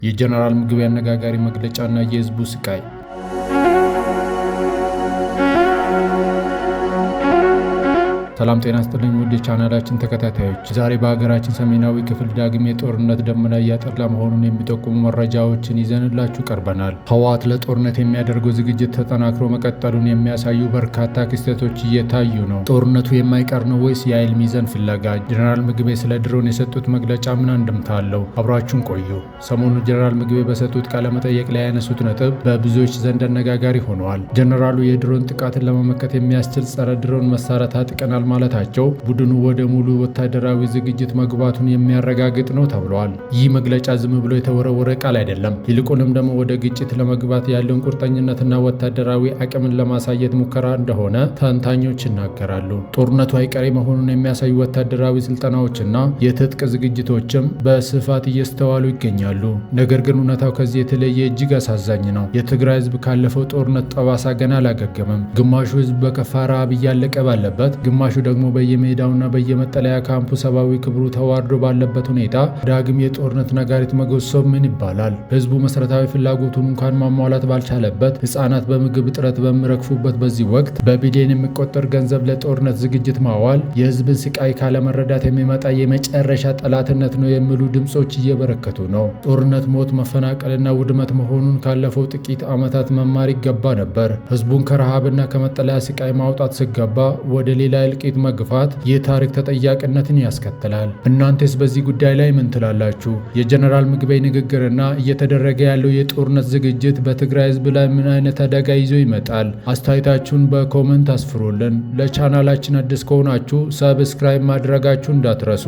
የጀነራል ምግበይ አነጋጋሪ መግለጫና የህዝቡ ስቃይ። ሰላም ጤና ስጥልኝ ውድ የቻናላችን ተከታታዮች፣ ዛሬ በሀገራችን ሰሜናዊ ክፍል ዳግም የጦርነት ደመና እያጠላ መሆኑን የሚጠቁሙ መረጃዎችን ይዘንላችሁ ቀርበናል። ህወሓት ለጦርነት የሚያደርገው ዝግጅት ተጠናክሮ መቀጠሉን የሚያሳዩ በርካታ ክስተቶች እየታዩ ነው። ጦርነቱ የማይቀር ነው ወይስ የኃይል ሚዛን ፍለጋ? ጀነራል ምግበይ ስለ ድሮን የሰጡት መግለጫ ምን አንድምታ አለው? አብራችሁን ቆዩ። ሰሞኑን ጀነራል ምግበይ በሰጡት ቃለ መጠይቅ ላይ ያነሱት ነጥብ በብዙዎች ዘንድ አነጋጋሪ ሆነዋል። ጀነራሉ የድሮን ጥቃትን ለመመከት የሚያስችል ጸረ ድሮን መሳሪያ ታጥቀናል ማለታቸው ቡድኑ ወደ ሙሉ ወታደራዊ ዝግጅት መግባቱን የሚያረጋግጥ ነው ተብሏል። ይህ መግለጫ ዝም ብሎ የተወረወረ ቃል አይደለም። ይልቁንም ደግሞ ወደ ግጭት ለመግባት ያለውን ቁርጠኝነትና ወታደራዊ አቅምን ለማሳየት ሙከራ እንደሆነ ተንታኞች ይናገራሉ። ጦርነቱ አይቀሬ መሆኑን የሚያሳዩ ወታደራዊ ስልጠናዎችና የትጥቅ ዝግጅቶችም በስፋት እየስተዋሉ ይገኛሉ። ነገር ግን እውነታው ከዚህ የተለየ እጅግ አሳዛኝ ነው። የትግራይ ሕዝብ ካለፈው ጦርነት ጠባሳ ገና አላገገመም። ግማሹ ሕዝብ በከፋ ረሃብ እያለቀ ባለበት፣ ግማሹ ደግሞ በየሜዳውና በየመጠለያ ካምፑ ሰብአዊ ክብሩ ተዋርዶ ባለበት ሁኔታ ዳግም የጦርነት ነጋሪት መጎሰም ምን ይባላል? ህዝቡ መሰረታዊ ፍላጎቱን እንኳን ማሟላት ባልቻለበት፣ ህጻናት በምግብ እጥረት በሚረግፉበት በዚህ ወቅት በቢሊዮን የሚቆጠር ገንዘብ ለጦርነት ዝግጅት ማዋል የህዝብን ስቃይ ካለመረዳት የሚመጣ የመጨረሻ ጠላትነት ነው የሚሉ ድምጾች እየበረከቱ ነው። ጦርነት ሞት፣ መፈናቀልና ውድመት መሆኑን ካለፈው ጥቂት ዓመታት መማር ይገባ ነበር። ህዝቡን ከረሃብና ከመጠለያ ስቃይ ማውጣት ሲገባ ወደ ሌላ እልቂት መግፋት የታሪክ ተጠያቂነትን ያስከትላል። እናንተስ በዚህ ጉዳይ ላይ ምን ትላላችሁ? የጀነራል ምግበይ ንግግርና እየተደረገ ያለው የጦርነት ዝግጅት በትግራይ ህዝብ ላይ ምን አይነት አደጋ ይዞ ይመጣል? አስተያየታችሁን በ comment አስፍሩልን። ለቻናላችን አዲስ ከሆናችሁ subscribe ማድረጋችሁ እንዳትረሱ።